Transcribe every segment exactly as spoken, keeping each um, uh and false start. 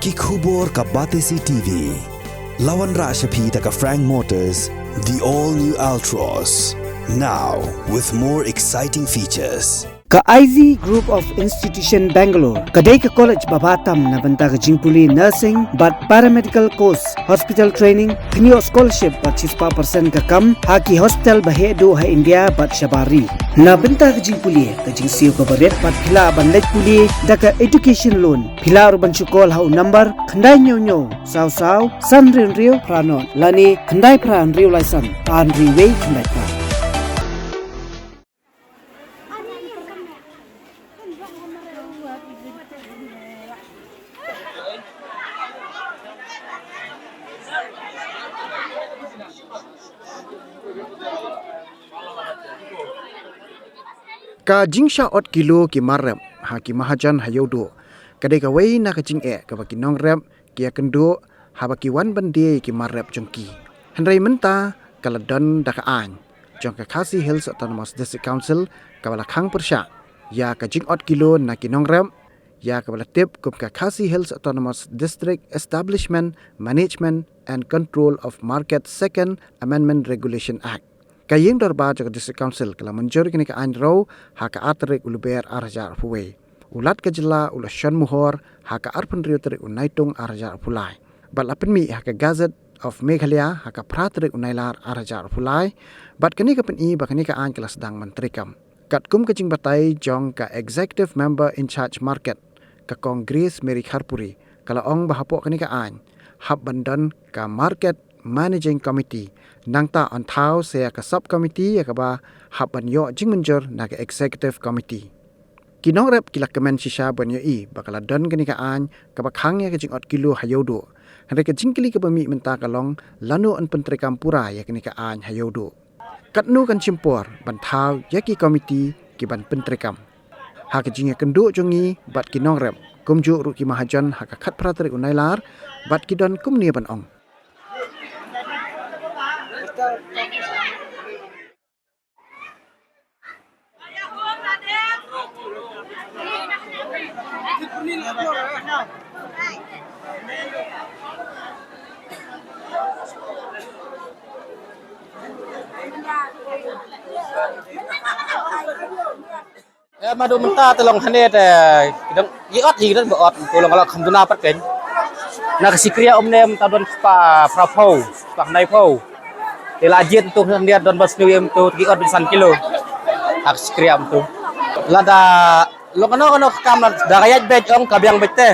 Ki khubor ka Batesi T V. La wanrah sha phi da ka Frank Motors, the all new Altroz. Now with more exciting features. Ka I Z Group of Institution Bangalore ka dei ka college ba bha tam na bynta ka jingpule nursing bad paramedical course, hospital training, pynïoh scholarship bad shispah percent ka kam ha ki hospital ba heh duh ha India bad shabar ri. Na bynta ka jingpule, ka jingsiew kaba rit bad phi lah ban leit pule da ka education loan. Phi lah ruh ban shu call ha u number khyndai hynñiew hynñiew saw saw san hynriew hynriew phra nod lane khyndai phra hynriew lai san ar hynriew wei khyndai phra. Ka jingshah ot kilo ki mar rep ha ki mahajan ha Ïewduh ka dei kawei na ka jingeh kaba ki nongrep ki ïakynduh haba ki wan ban die ïa ki mar rep jong ki. Hynrei mynta ka la don da ka aiñ jong ka Khasi Hills Autonomous District Council kaba la khang pyrshah ïa ka jingot kilo na ki nongrep, ïa kaba la tip kum ka Khasi Hills Autonomous District Establishment Management and Control of Market Second Amendment Regulation Act. Ka ïing dorbar jong ka District Council ka la mynjur ïa kane ka aiñ ruh ha ka ar tarik u Lber ar hajar arphew wei. U Lat ka jylla u la shon muhor ha ka arphew hynriew tarik u Naitung ar hajar arphew lai bad la pynmih ha ka Gazette of Meghalaya ha ka phra tarik u Nailar ar hajar arphew lai. Bad kane ka pyni ba kane ka aiñ ka la sdang ban treikam. Katkum ka jingbatai jong ka Executive Member in Charge Market, ka Kong Grace Mary Kharpuri, ka la ong ba hapoh kane ka aiñ hap ban don ka Market Managing Committee, nangta yn thaw sa ïa ka Sub Committee ïa kaba hap ban ïoh jingmynjur na ka Executive Committee. Ki nongrep ki la kmen shisha ban ïohi ba ka la don kane ka aiñ kaba khang ïa ka jingot kilo ha Ïewduh. Hynrei ka jingkylli kaba mih mynta ka long, lano yn pyntreikam pura ïa kane ka aiñ ha Ïewduh? Katno kan shim por ban thaw ïa ki komiti ki ban pyntreikam? Ha ka jingïakynduh jong ngi bad ki nongrep, kumjuh ruh ki mahajon ha ka khatphra tarik u Nailar, bad ki don kumne ban ong. Eh, madu mynta te long hane te, ki dang, ki ot hi, ki dang ba ot, to long ka la kham duna pat kein. Na ka sikria um ne mynta don spah phra phew, spah khyndai phew. Te la jied to hane don ba sniew em to, ki ot beit san kilo. Ha ka sikria um to. Lada long kano kano ka kam, lada ka ïaid beit ong ka biang beit te.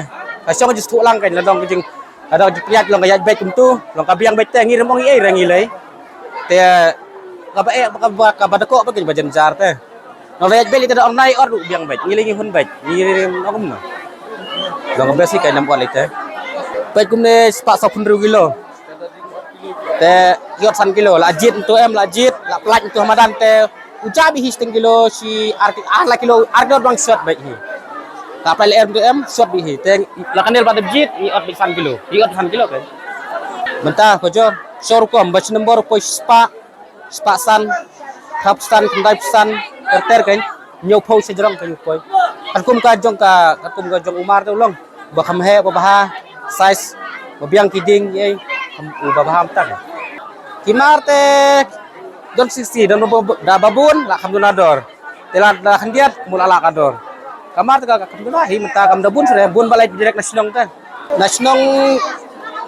Ka shong jingstad lang kein, la dang ka jing Ka dang jingpynïaid long ka ïaid beit kumtu, long ka biang beit te, ngi rem ong ei re ngi lei. Te kaba eh, kaba, kaba dako ba kin ba jynjar te. Long ka ïaid beit te da ong nai or biang beit, ngi lei ngi hun beit, ngi rem ong kumno. Long ka besi ka nam ong lei te. Beit kumne spah sawphew hynriew kilo. Te ïoh san kilo, la jied ntu em, la jied, la plait ntu ha madan te. U ja beit hi shiteng kilo, shi ar ki-, ar la kilo, ar kilo dang shot beit hi. Ta pal er em shot beit hi. Te la kanel ba dep jied, i ot beit san kilo. I ot san kilo kan. Mynta ko jor, shor rukom, bach nombor poi spah, spah san, hap san, khyndai san, ter ter kan. Ñiew phew sejrong kan poi. Katkum ka jong ka, katkum ka jong u mar te u long. Ba kham heh, ba bha, size, ba biang ki dieng, ei, kham, ba bha mynta. Ki mar te, don sixty, don ba, ba, da ba bun, la kham duna dor. Te la, la khyndiat, mut la la ka dor. Ka mar te ka, ka kham duna, hi mynta kam da bun shuh, bun ba leit direct na shnong te. Na shnong,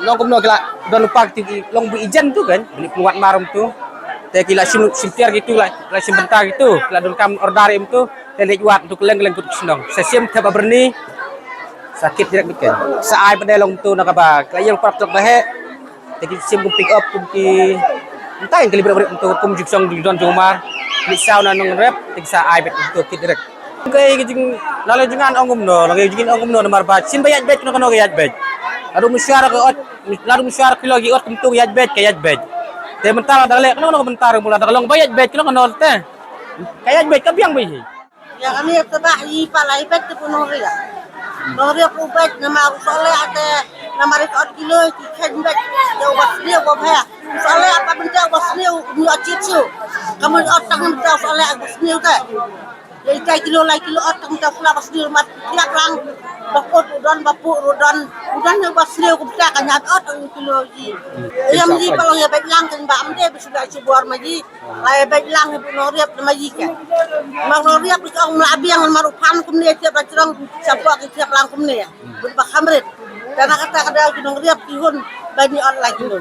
nong kumno ki la, don u pak ti, long bu ijen tu kan, bini pynwad mar um tu. Te ki la shim, shim tiar ki tu, la, la shim bynta ki tu, ki la don kam order im tu. Te leit wad tu kylleng kylleng kut shnong. Sa shim thep ba byrni. Sa kit direct beit kein. Sa ai bad long tu na kaba ka ïeng prap tok ba heh. Te ki shim kum pick up kum ki. Mynta ïeng kali bret bret tu kum jingsong jingdon jong mar. Leit saw na nongrep te ki sa ai beit tu kit direct. Ka ïa ka jing, la la jingin ong kumno, la ka jingin ong kumno namar ba shin ba ïaid beit kano kano ka ïaid beit. Lada u mynshuwa ka ot, lada u mynshuwa ki lo ki ot kumtu ka ïaid beit ka ïaid beit. Te mynta la da leh kano kano ka mynta ruh mula da ka long ba ïaid beit kano kano te. Ka ïaid beit ka biang beit hi. Ïa kane te bah i pa lai beit te bu nongriah. Nongriah u beit namar u soh leh te namar i ka ot kilo ki khein beit. Ïa u ba sniew u ba bha. U soh leh pa bynta u ba sniew u ot chit shu. Ka mut ot tang bynta u soh leh u ba sniew te. Ita kilo lai kilo ot tang ta pula ba sdil mat tiak lang. Ba put u don ba pu u don. U don ne ba sdil ku pita ka nyat ot ang kilo ji. Yam ji pa long ya bek lang kan ba amde bisu da chubor ma ji. Lai bek lang ibu noriap ma ji ka. Ma noriap ka ong mla biang ma ru pan kumne tiap ba jrong. Siapa ki tiap lang kumne. Bun ba khamrit. Tana kata kada ki noriap ki hun ba ni ot lai kilo.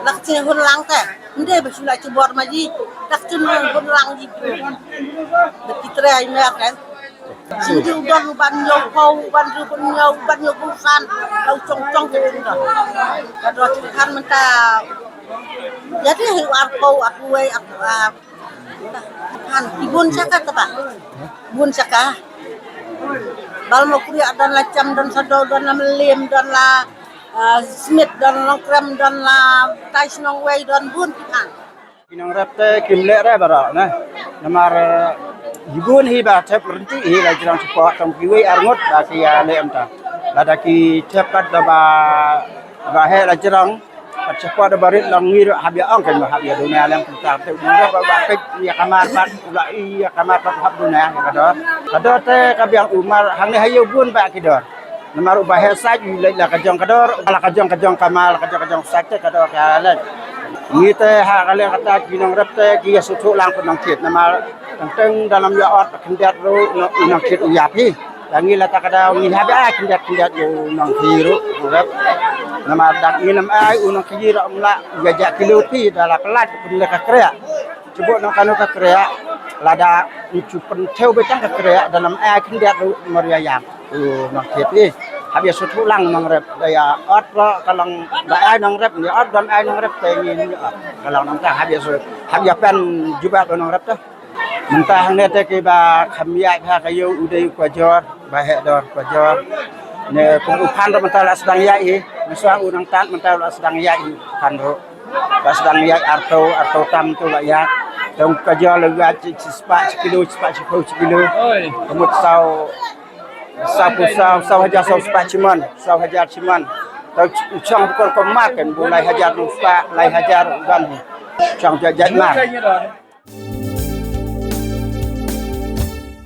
Lak chi hun lang ta. Nde ba sula chubor ma ji. Tak chun hun lang ji. Ba ki tre ai mer kan. Sing ji u don u ban yo ko u ban ru ban yo u ban yo busan. Au chong chong ke u don. Ka do chu kan mynta. Ya de hi ar ko ar wei ar ar. Han ki bun saka ta ba. Bun saka. Bal mo kuria don la cham don sado don la melim don la ah, Smith don long krem don la tai snong wei don bun ki han. Ki nongrep te kim leh re baroh na. Namar yibun hi ba thep renti hi la jrong support tong kiwi arngut ba ki ya leh em ta. Lada ki thep pat da ba ba he la jrong pat support da barit long ngi ruh hab ya ong kan hab ya dunia lem pun ta te nongrep ba ba pek ya kamar pat ula i ya kamar pat hab dunia ka dor. Ka dor te ka biang umar hangne hayu bun ba ki dor. Namar u ba he sait u leit la ka jong ka dor, la ka jong ka jong ka mal, la ka jong ka jong sait te ka dor ka leit. Ngi te ha ka leng kata ki nongrep te ki ya suthu lang pun nongkit namar teng teng dalam ya ot khyndiat ru nongkit u yap hi. Da ngi la ta ka da ngi ha ba khyndiat khyndiat u nongkit ru nongrep. Namar da ngi nam ai u nongkit ru mla ya ja kilo pi da la pelat pun le ka krea. Chuba nang kanu ka krea lada ngi chu pynthew ba tang ka krea da nam ai khyndiat ru mar ya yang. U nang thied i. Hap ya sut hulang nang rep da ya ot ro ka long da ai nang rep ni ot don ai nang rep te ngi ni ot. Ka long nang ta hap ya sut hap ya pen jubab nang rep ta. Mynta hangne te ki ba kham ya ha ka yu u dei u kwa jor ba he dor kwa jor. Ne kum u phan ro mynta la sdang ya i. Mynta u nang tan mynta la sdang ya i phan ro. Ba sdang ïaid arto arto tam tu la ïaid. Tang ka jia la ïaid chi chi spah chi kilo chi spah chi phew chi kilo. Ka mut saw saw phew saw saw hajar saw spah chi mon saw hajar chi mon. Tang u chang bu kor ko mar kan bu lai hajar nung spah lai hajar u gan hi. Chang jia jia mar.